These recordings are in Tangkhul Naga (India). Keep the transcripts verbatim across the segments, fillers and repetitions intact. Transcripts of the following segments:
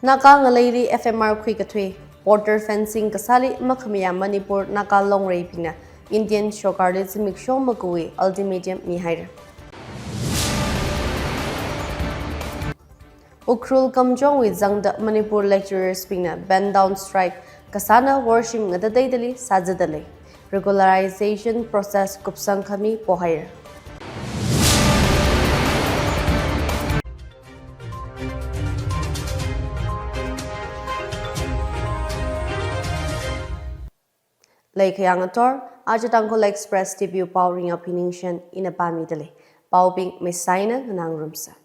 Naga ngaleili F M R khuikathui, border fencing kasāli makhamayā Manipur Naga longreibingna Indian sorkarli zimiksho makawui ultimatum mihaira. Ukhrul Kamjongwui zangda Manipur lecturers bingna ban down strike kasāna worshim ngatateidali sāzadalei. Regularization process kupsang khami pohaira. Leikhayang ator, aja Tangkhul Express T V pao ringa piningshen ina pamidalei. Paobing meisaina nganāngarumsa.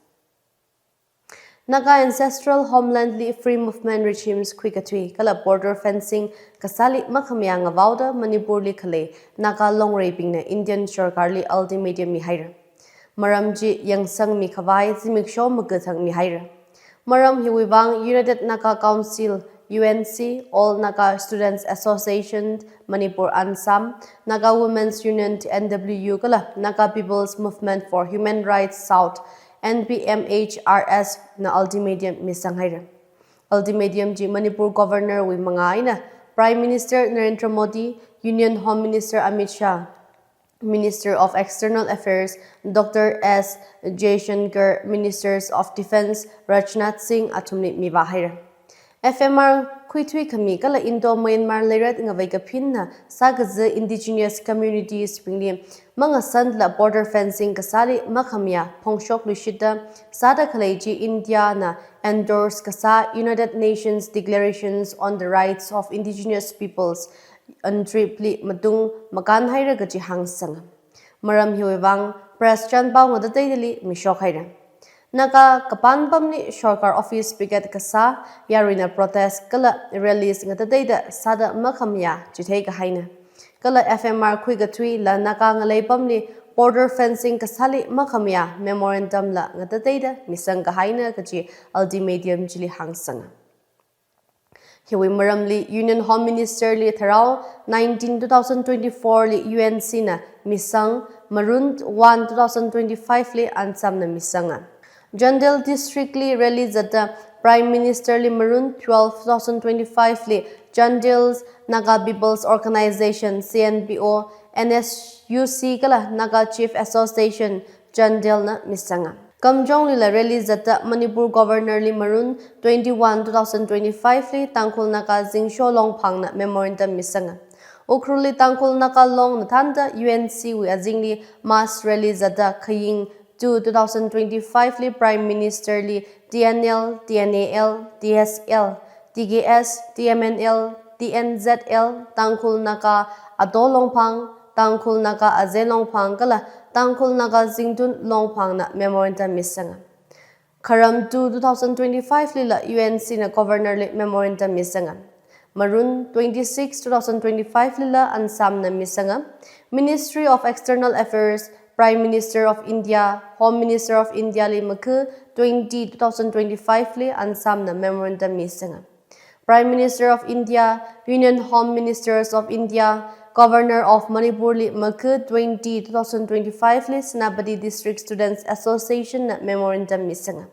Naga ancestral homeland li free movement regimes khuikathui kala border fencing kasāli makhamayā ngavaoda Manipurli khalei Naga longreibingna Indian sorkarli ultimatum mihaira. Maram chi yangsangmi khavai zimiksho makathang mihaira. Maram hiwui vang United Naga Council, U N C, All Naga Students Association, Manipur ANSAM, Naga Women's Union, N W U, kala Naga People's Movement for Human Rights South, N P M H R S, na ultimatum misanghaira. Ultimatum chi Manipur Governor wui mangā eina Prime Minister Narendra Modi, Union Home Minister Amit Shah, Minister of External Affairs Doctor S Jaishankar, Ministers of Defence Rajnath Singh athumli mivāhaira. F M R khuithui khami kala Indo-Myanmar leiret ngavei kaphinna sākaza indigenous communities bingli mangasandala border fencing kasāli makhamayā phongshokluishitda sāda khalei chi India na endorse kasā United Nations Declarations on the Rights of Indigenous Peoples, UNDRIP li matung makānhaira kaji hāngsanga. Maram hiwui vang press chanpao ngatateidali mishokhaira. Naga kapan pamli sorkar office picket kasā, yaruina protest kala rallies ngatateida sāda makhamayā chitheikahaina. Kala F M R khuikathuila Naga ngalei pamli border fencing kasāli makhamayā memorandum la ngatateida misangkahaina kaji ultimatum chili hāngsanga. Hiwui maramli Union Home Minister li Tharao nineteen two thousand twenty-four li U N C na misang, Marun one two thousand twenty-five li ANSAM na misanga. Chandel District li rally zatda Prime Minister li Marun twelve two thousand twenty-five li Chandel Naga People's Organization, C N P O, N S U C kala Naga Chief Association, Chandel na misanga. Kamjonglila rally zatda Manipur Governor li Marun twenty-one two thousand twenty-five li Tangkhul Naga Zingsho Longphang na memorandum misanga. Ukhrul li Tangkhul Naga Long nathānda U N C wui azingli mass rally zatda Khaying two two thousand twenty-five li Prime Minister li T N L, T N A L, T S L, T K S, T M N L, T N Z L, Tangkhul Naga Ato Longphang, Tangkhul Naga Aze Longphang kala Tangkhul Naga Zingtun Longphang na memorandum misanga. Kharam two two thousand twenty-five lila U N C na Governor li memorandum misanga. Marun twenty-six two thousand twenty-five lila ANSAM na misanga. Ministry of External Affairs, Prime Minister of India, Home Minister of India li Makhu twenty two thousand twenty-five li ANSAM na memorandum misanga. Prime Minister of India, Union Home Ministers of India, Governor of Manipur li Makhu twenty two thousand twenty-five li Senapati District Students Association na memorandum misanga.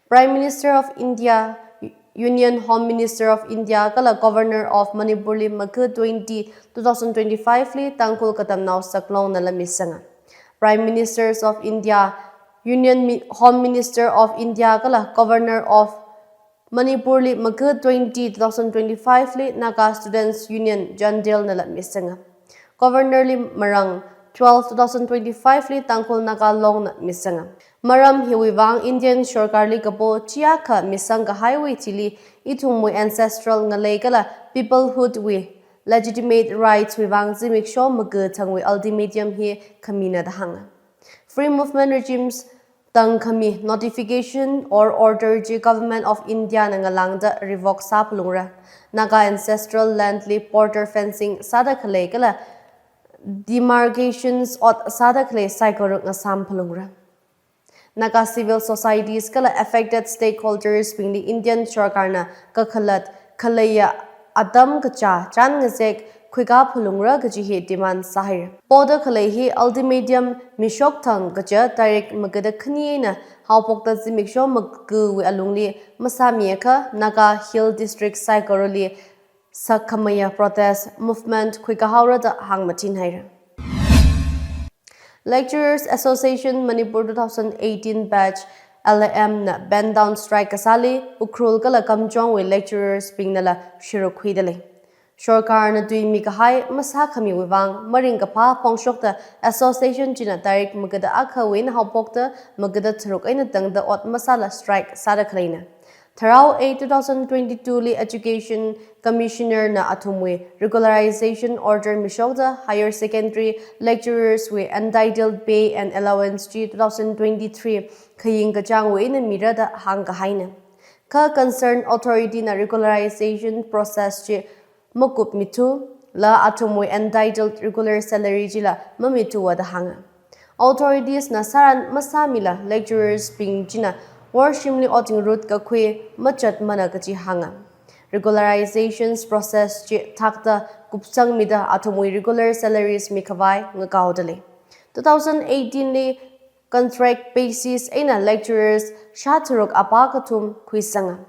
Prime Minister of India, Union Home Minister of India kala Governor of Manipur li Makhu twenty two thousand twenty-five li Tangkhul Katamnao Saklong nala misanga. Prime Ministers of India, Union Mi-, Home Minister of India kala Governor of Manipur li Makhu twenty two thousand twenty-five li Naga Students Union Chandel nala misanga. Governor li Marang twelve two thousand twenty-five li Tangkhul Naga Long na misanga. Maram hiwui vang Indian sorkar li kapo chiyākha misangkahaiwui thili ithumwui ancestral ngalei kala peoplehood wui legitimate rights wui vang zimiksho makathangwui ultimatum hi khamina da hānga. Free movement regimes tangkhami notification or order chi Government of India na ngalāngda revoke sāphalungra. Naga ancestral land li border fencing sāda khalei kala demarcations ot sāda khalei saikorana sāmphalungra. Naga civil societies kala affected stakeholders bingli Indian sorkarna kakhalat khaleiya atam kachā chān ngazek khuikā phalungra kaji hi demand sāhaira. Poda khalei hi ultimatum mishok thang kaja tarik magada khani eina haophokta zimiksho magawui alungli masāmiakha Naga Hill District saikorali sakkhamayā protest movement khuikāhaora da hāngmachinhaira. Lecturers Association Manipur two thousand eighteen batch, L A M na ban down strike kasāli Ukhrul kala Kamjongwui lecturers bingnala shiruk khuidalei. Sorkarna tuimi kahai masākhamiwui vang maringkaphā phongshokta association china tarik magada akhawui eina haophokta magada tharuk eina tangda ot masāla strike sāda khaleina. Tharao eight two thousand twenty-two li Education Commissioner na athumwui regularization order mishokta higher secondary lecturers wui entitled pay and allowance chi two thousand twenty-three khaying kachāngwui eina mira da hāngkahaina. Kha concerned authority na regularization process chi makupmithula athumwui entitled regular salary chila mamithuwa da hānga. Authorities na sāran masāmila lecturers bing china worshimli ot ngarut kakhui machatmana kaji hānga. Regularizations process chi thakta kupsangmida athumwui regular salaries mikhavai ngakaodalei. Two thousand eighteen li contract basis eina lecturers shātharuk apā kathum khuisanga.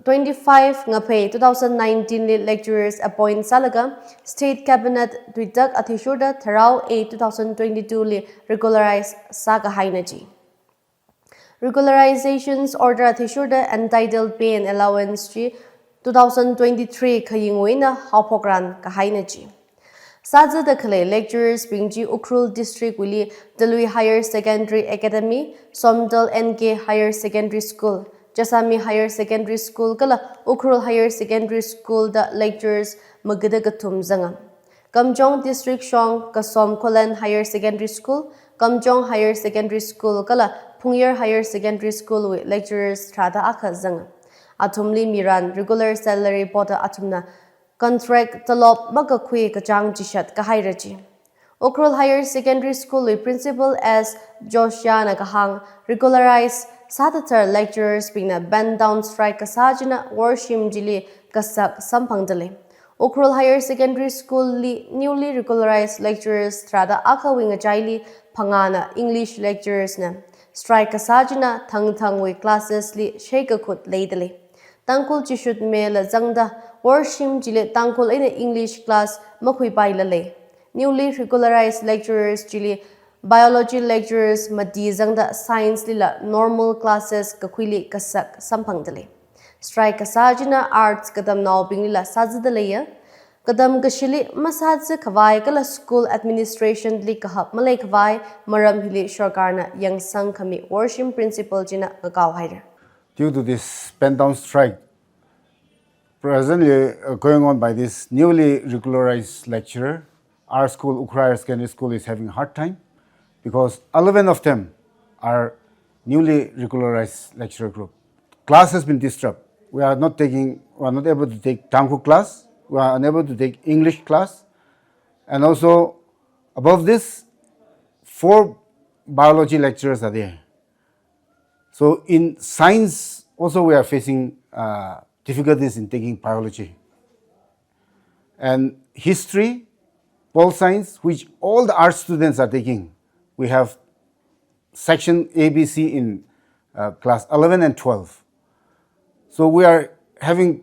Twenty-five Ngaphei two thousand nineteen li lecturers appoint sālaga State Cabinet tuitak athishurda Tharao eight two thousand twenty-two li regularize sākahaina ji. Regularizations order athishurda entitled pay and allowance chi two thousand twenty-three khayingwui eina haophokran kahaina ji. Sāzada khalei lecturers bing chi Ukhrul District wuili Talui Higher Secondary Academy, Somdal N K Higher Secondary School, Chasami Higher Secondary School kala Ukhrul Higher Secondary School da lecturers magada kathum zanga. Kamjong District shong Kasom Khullen Higher Secondary School, Kamjong Higher Secondary School kala Phungyar Higher Secondary School wui lecturers tharāda akha zanga. Athumli miran regular salary poda athumna contract tolop makakhui kachāng chishat kahaira ji. Ukhrul Higher Secondary School wui Principal S Joshua na kahāng, regularize sāthathar lecturers bingna ban down strike kasā china worshim chili kasak samphangdalei. Ukhrul Higher Secondary School li newly regularized lecturers tharāda akhawui ngachaili phangāna English lecturers na strike kasā china thangthangwui classes li sheikakhut leidalei. Tangkhul chishut mela zangda worshim chili Tangkhul eina English class makhuipailalei. Newly regularized lecturers chili biology lecturers mati zangda science lila normal classes kakhuili kasak samphangdalei. Strike kasā china arts katamnaobinglila sāzadaleiya. Katam kashili masāzakhavai kala school administration li kahap maleikhavai maram hili sorkarna yangsangkhami worshim principal china ngakaohaira. Due to this ban down strike, presently, uh, going on by this newly regularized lecturer, our school, Ukhrul Higher Secondary School, is having a hard time because eleven of them are newly regularized lecturer group. Class has been disrupted. We are not taking, we are not able to take Tangkhul class. We are unable to take English class. And also, above this, four biology lecturers are there. So in science, also we are facing, uh, difficulties in taking biology. And history, pol science, which all the art students are taking, we have section A B C in, uh, class eleven and twelve. So we are having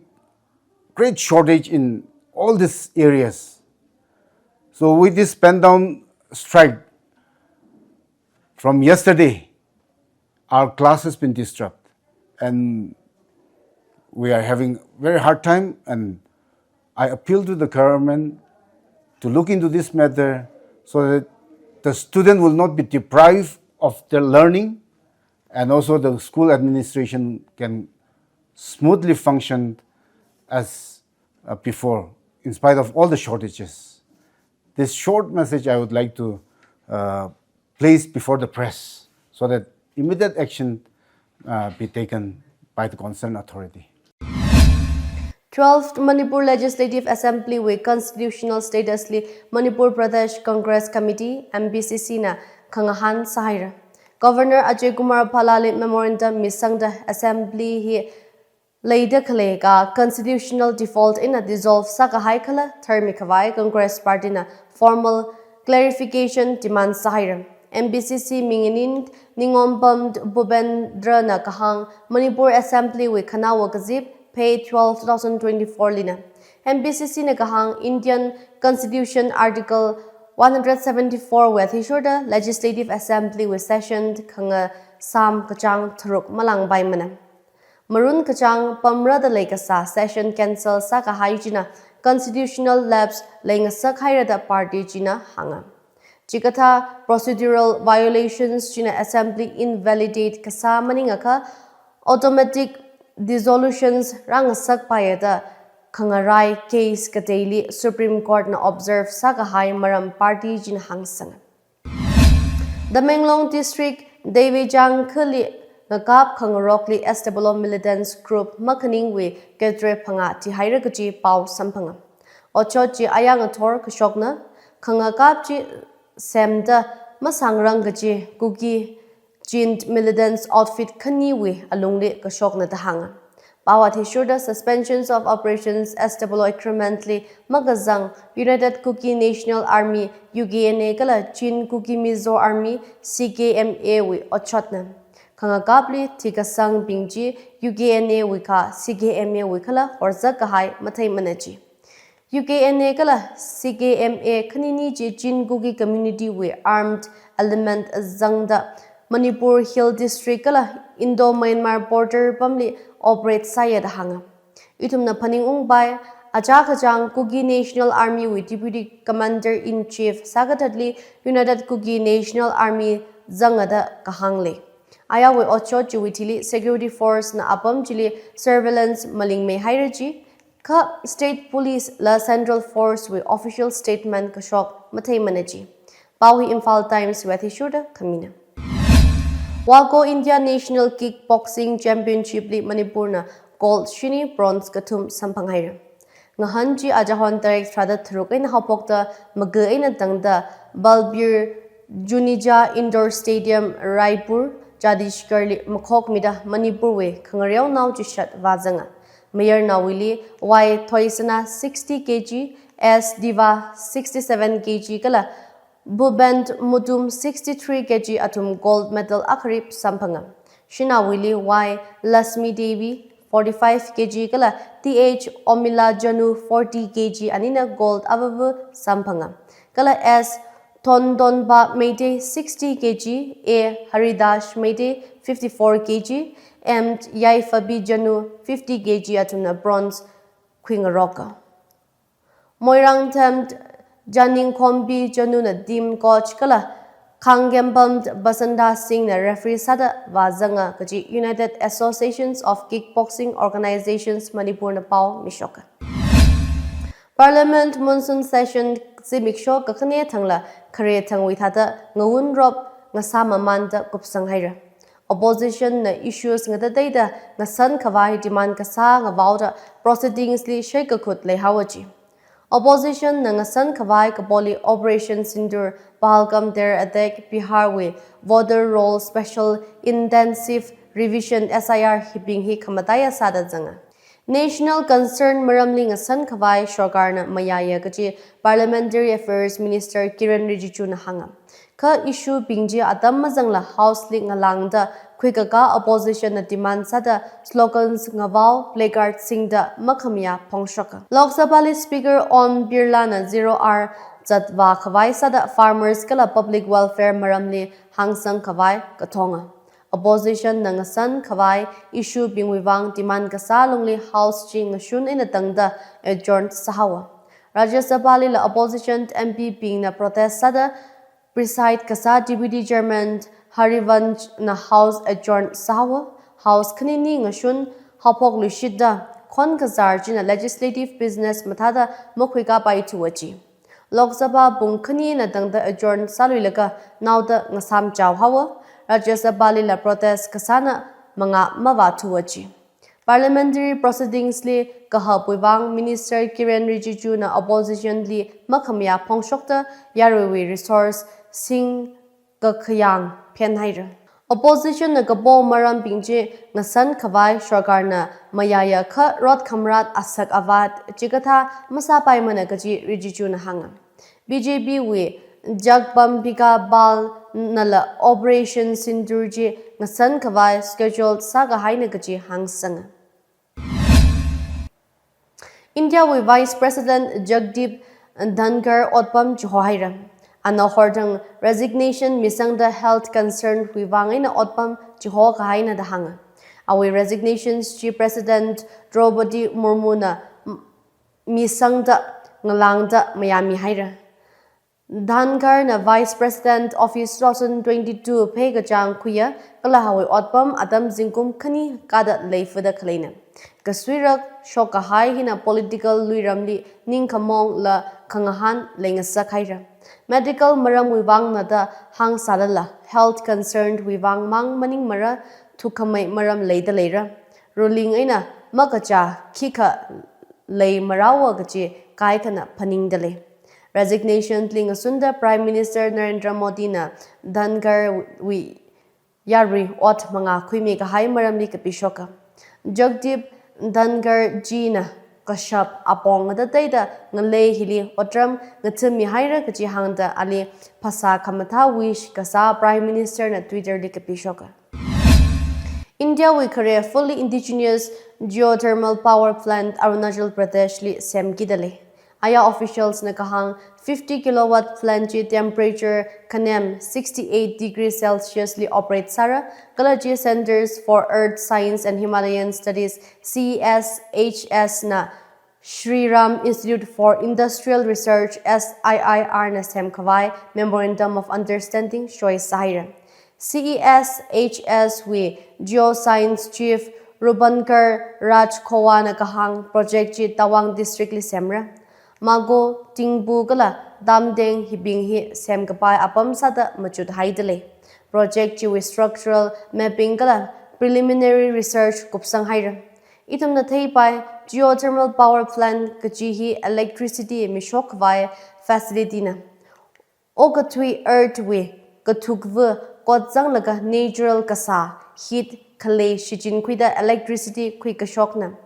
great shortage in all these areas. So with this ban down strike, from yesterday, our class has been disrupted, and we are having very hard time, and I appeal to the government to look into this matter so that the student will not be deprived of their learning, and also the school administration can smoothly function as, uh, before, in spite of all the shortages. This short message I would like to, uh, place before the press so that immediate action, uh, be taken by the concerned authority. Twelfth Manipur Legislative Assembly wui constitutional status li Manipur Pradesh Congress Committee, M P C C na khangahān sāhaira. Governor Ajay Kumar Bhalla li memorandum misangda assembly hi leida khaleikha constitutional default eina dissolve sākahai khala tharmi khavai Congress Party na formal clarification demand sāhaira. M B C C minginin Ningompam Bhupendra na kahāng Manipur Assembly wui khanaowa kazip May twelve, two thousand twenty-four lina. M B C C na kahāng Indian Constitution Article one hundred seventy-four wui athishurda Legislative Assembly wui session khangasam kachāng tharuk malāngpaimana. Marun kachāng pamrada leikasā session cancel sākahai china constitutional lapse leingasakhaira da party china hānga. Chikathā procedural violations china assembly invalidate kasā maningakha automatic dissolutions rāngasakpaiya da khangarai case kateili Supreme Court na observe sākahai maram party china hāngsanga. Tamenglong District Deivijang khali ngakap khangarokli S W O militants group makhaningwui cadre phangā thihaira kaji pao samphanga. Otshot chi aya ngathor kashokna, khangakap chi semda masangrang kaji Kuki Chin militants outfit khaniwui alungli kashokna da hānga. Pao athishurda Suspensions of Operations S W O agreement li makazang United Kuki National Army U K N A kala Chin Kuki Mizo Army C K M A wui otshotna. Khangakapli thikasangbing chi U K N A wui kha C K M A wui khala horzak kahai matheimana ji. U K N A kala C K M A khanini chi Chin Kuki community wui armed element zangda Manipur Hill District kala Indo-Myanmar border pamli operate sāya da hānga. Ithumna phaningungpai, achā kachāng Kuki National Army wui Deputy Commander in Chief sākathatli United Kuki National Army zanga da kahāng lei. Ayawui otshot chiwui thili security force na apam chili surveillance malingmeihaira ji, kha State Police la Central Force wui official statement kashok matheimana ji. Pao hi Imphal Times wui athishurda khamina. WAKO India National Kickboxing Championship li Manipur na gold shini, bronze kathum samphanghaira. Ngahān chi ajahon tarik tharāda tharuk eina haophokta maga eina tangda Balbir Juneja Indoor Stadium, Raipur, Chhattisgarh li makhokmida Manipur wui khangareonao chishat vāzanga. Mayarnaowuili Y Thoisana sixty K G, S Diva sixty-seven K G kala Bhubend Mutum sixty-three K G athum gold medal akharip samphanga. Shanaowuili Y Lasmi Devi forty-five K G kala T H Omila Janu forty K G anina gold avava samphanga. Kala S Thondonba Meitei sixty K G, A Haridash Meitei fifty-four K G, M Yaifabi Janu fifty K G athumna bronze khuingaroka. Moirangthem Janingkhombi Januna team coach kala Khangembam Basanta Singh na referee sāda vāzanga kaji United Associations of Kickboxing Organizations Manipur na pao mishoka. Parliament monsoon session zimiksho kakhane thangla khare thangwui thāda ngawunrop ngasāmamanda kupsanghaira. Opposition na issues ngatateida ngasan khavai demand kasā ngavaoda proceedings li shaikakhut leihaowa ji. Opposition na ngasan khavai kapoli Operation Sindoor, Pahalgam terror attack, Bihar wui voter roll special intensive revision, S I R hibing hi khamataiya sāda zanga. National concern maramli ngasan khavai sorkarna mayāya kaji Parliamentary Affairs Minister Kiren Rijiju na hānga. Kha issue bing chi atam mazangla House li ngalāngda khuikaka opposition na demand sāda slogans ngavao, placard singda makhamayā phongshoka. Lok Sabha li Speaker Om Birla na zero hour zatvā khavai sāda farmers kala public welfare maramli hāngsang khavai kathonga. Opposition na ngasan khavai issue bingwui vang demand kasā lungli House chi ngashun eina tangda adjourn sāhaowa. Rajya Sabha lila opposition M P bingna protest sāda preside kasā Deputy Chairman Harivansh na House adjourn sāhaowa. House khanini ngashun haophok luishitda khon kazar china legislative business mathāda makhuikapaithuwa ji. Lok Sabha pung khani eina tangda adjourn sāluilaga naoda ngasām chaohaowa. Rajya Sabha lila protest kasāna mangā mavāthuwa ji. Parliamentary proceedings li kahapwui vang Minister Kiren Rijiju na opposition li makhamayā phongshokta yaruiwui resource singkakhayang phenhaira. Opposition na kapo marambing chi ngasan khavai sarkarna mayāyākha rot khamrat asak avat chikathā masāpaimana kaji Rijijuna hānga. B J P wui Jagdambika Pal nala Operation Sindoor chi ngasan khavai schedule sākahaina kaji hāngsanga. India wui Vice President Jagdeep Dhankhar otpam chihohaira. Ana horthang resignation misangda health concern wui vang eina otpam chihokahaina da hānga. Awui resignation chi President Draupadi Murmu na m-, misangda ngalāngda mayāmihaira. Dhankhar na Vice President Office two thousand twenty-two pheikachāng khuiya, kala awui otpam atam zingkum khani kada leifada khaleina. Kasuirak shokkahai hina political luiramli ningkhamong la khangahān leingasakhaira. Medical maramwui vangna da hāngsālala, health concern wui vang mang maningmara, thukkhamei maram leida leira. Ruling eina makachā khikha leimarao kaji kaikhana phaningda lei. Resignation li ngasunda Prime Minister Narendra Modi na Dhankhar wui yarui ot mangā khuimikahai maramli kapishoka. Jagdeep Dhankhar ji na kashap apong ngatateida ngalei hili otram ngathāmihaira kaji hāngda ali phasā khamathā wish kasā Prime Minister na Twitter li kapishoka. India wui khare fully indigenous geothermal power plant Arunachal Pradesh li semkida lei. Aya officials na kahāng fifty kilowatt plant chi temperature khanem sixty-eight degree Celsius li operate sāra, kala chi Centres for Earth Science and Himalayan Studies, C E S H S na Shriram Institute for Industrial Research, S I I R na semkhavai Memorandum of Understanding soi sāhaira. C E S H S wui Geoscience Chief Rupankar Rajkhowa na kahāng project chi Tawang District li semra. Mago, Tingbu kala Damdeng hibing hi semkapai apam sāda machuthaida lei. Project chiwui structural mapping kala preliminary research kupsanghaira. Ithumna theipai geothermal power plant kaji hi electricity mishok khavai facility na. Okathui earth wui kathukva kot zanglaga natural kasā, heat, khalei shichinkhuida electricity khuikashokna.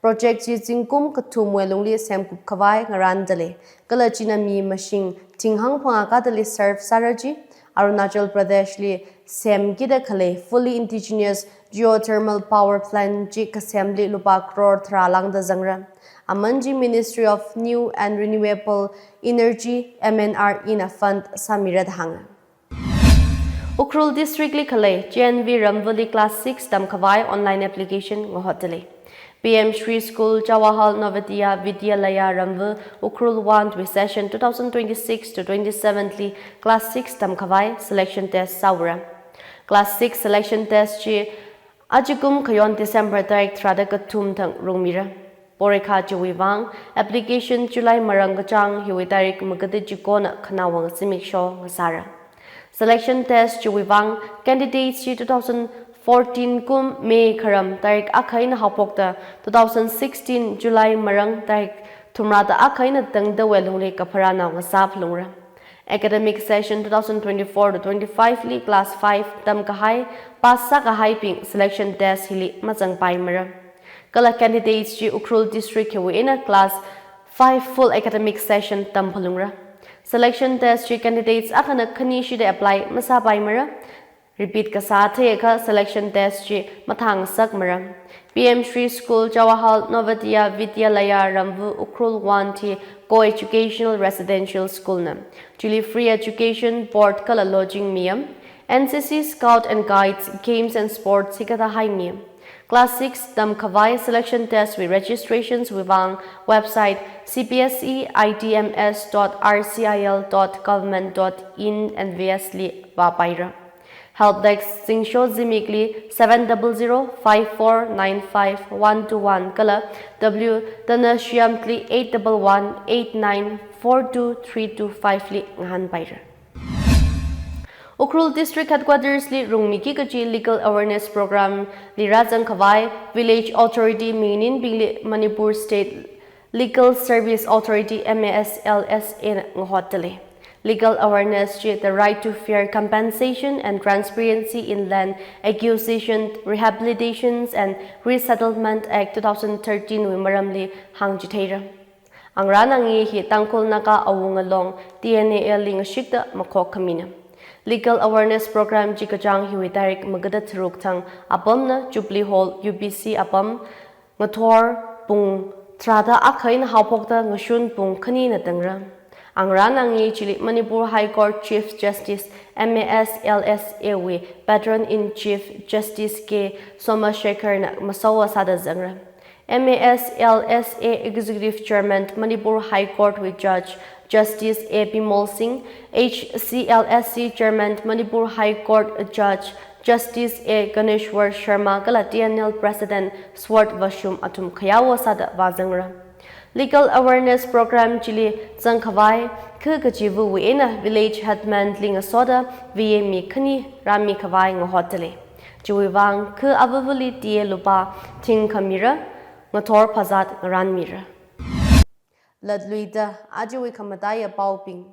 Project chi zingkum kathumwui lungli semkup khavai ngaranda lei. Kala china mi mashing thinghang phangā kadali serve sāra ji. Arunachal Pradesh li semkida khalei fully indigenous geothermal power plant chi kasemli lupā crore tharā lāngda zangra. Aman chi Ministry of New and Renewable Energy, M N R E na fund sāmira da hānga. Ukhrul District li khalei J N V ramvali class six tamkhavai online application ngahotda lei. P M Shri School Jawahar Navodaya Vidyalaya ramva Ukhrul one wui session two thousand twenty-six to twenty-seven li class six tamkhavai selection test sāura. Class six selection test chi achikum khayon December tarik tharāda kathum thang rungmira. Porikha chiwui vang application July marang kachāng hiwui tarik makada chikona khanaowang zimiksho ngasāra. Selection test chiwui vang candidates chi two thousand fourteen kum May kharam tarik akha eina haophokta two thousand sixteen July marang tarik thumrāda akha eina tangdawui lungli kapharānao ngasā phalungra. Academic session two thousand twenty-four to twenty-five li class five tamkahai pass sākahaibing selection test hili mazangpaimara. Kala candidates chi Ukhrul District hiwui eina class five full academic session tam phalungra. Selection test chi candidates akhana khani shida apply masāpaimara. Repeat kasā theiakha selection test chi mathāngasakmara. P M Shri School Jawahar Navodaya Vidyalaya ramva Ukhrul one hi co-educational residential school na. Chili free education, board kala lodging miya. N C C, Scout and Guides, Games and Sports hikathā haimiya. Class six tamkhavai selection test wui registrations wui vang website C B S E I D M S dot R C I L dot government dot in N V S li vāpaira. Help desk zingsho zimikli seven double zero five four nine five one two one kala W Tanashyam li eight double one eight nine four two three two five li ngahānpaira. Ukhrul District Headquarters li rungmiki kaji Legal Awareness Program li rāzangkhavai Village Authority mingninbingli Manipur State Legal Service Authority, M A S L S A na ngahotda lei. Legal awareness chi The Right to Fair Compensation and Transparency in Land Acquisition, Rehabilitations and Resettlement Act two thousand thirteen wui maramli hāngchitheira. Angarān Angi hi Tangkhul Naga Awunga Long, T N A L li ngashikta makhok khamina. Legal awareness program chi kachāng hiwui tarik magada tharuk thang apamna Jubilee Hall, U B C apam, ngathor pung tharāda akha eina haophokta ngashun pung khani eina tangra. Angarān Angi chili Manipur High Court Chief Justice, M A S L S A wui Patron in Chief Justice K Somashekharna masova sāda zangra. M A S L S A Executive Chairman Manipur High Court wui Judge Justice A Bimol Singh, H C L S C Chairman Manipur High Court Judge Justice A Ganeshwar Sharma kala T N L President Sword Vashum athum khayāva sāda vāzangra. Legal awareness program chili zangkhavai, kha kachiva̱wui eina village headman li ngasoda V A mi khani rāmikhavai ngahotdalei. Chiwui vang kha avavali T A lupā thing khamira, ngathor phazat ngarānmira. Latluida ajawui khamataiya paobing.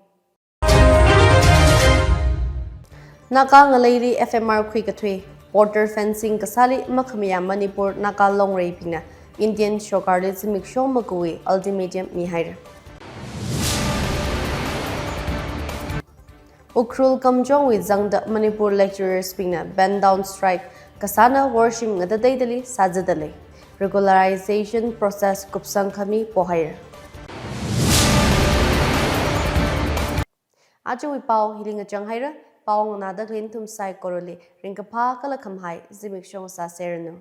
Naga ngaleili F M R khuikathui, border fencing kasāli makhamayā Manipur Naga Longreibingna Indian sorkarli zimiksho makawui ultimatum mihaira. Ukhrul Kamjongwui zangda Manipur lecturers bingna burn down strike kasāna worshim ngatateidali sāzadalei. Regularization process kupsang khami pohaira. Ajawui pao hili ngachang haira, pao nganāda khalei nathum saikorali ringkaphā kala khamahai zimiksho sāseranu.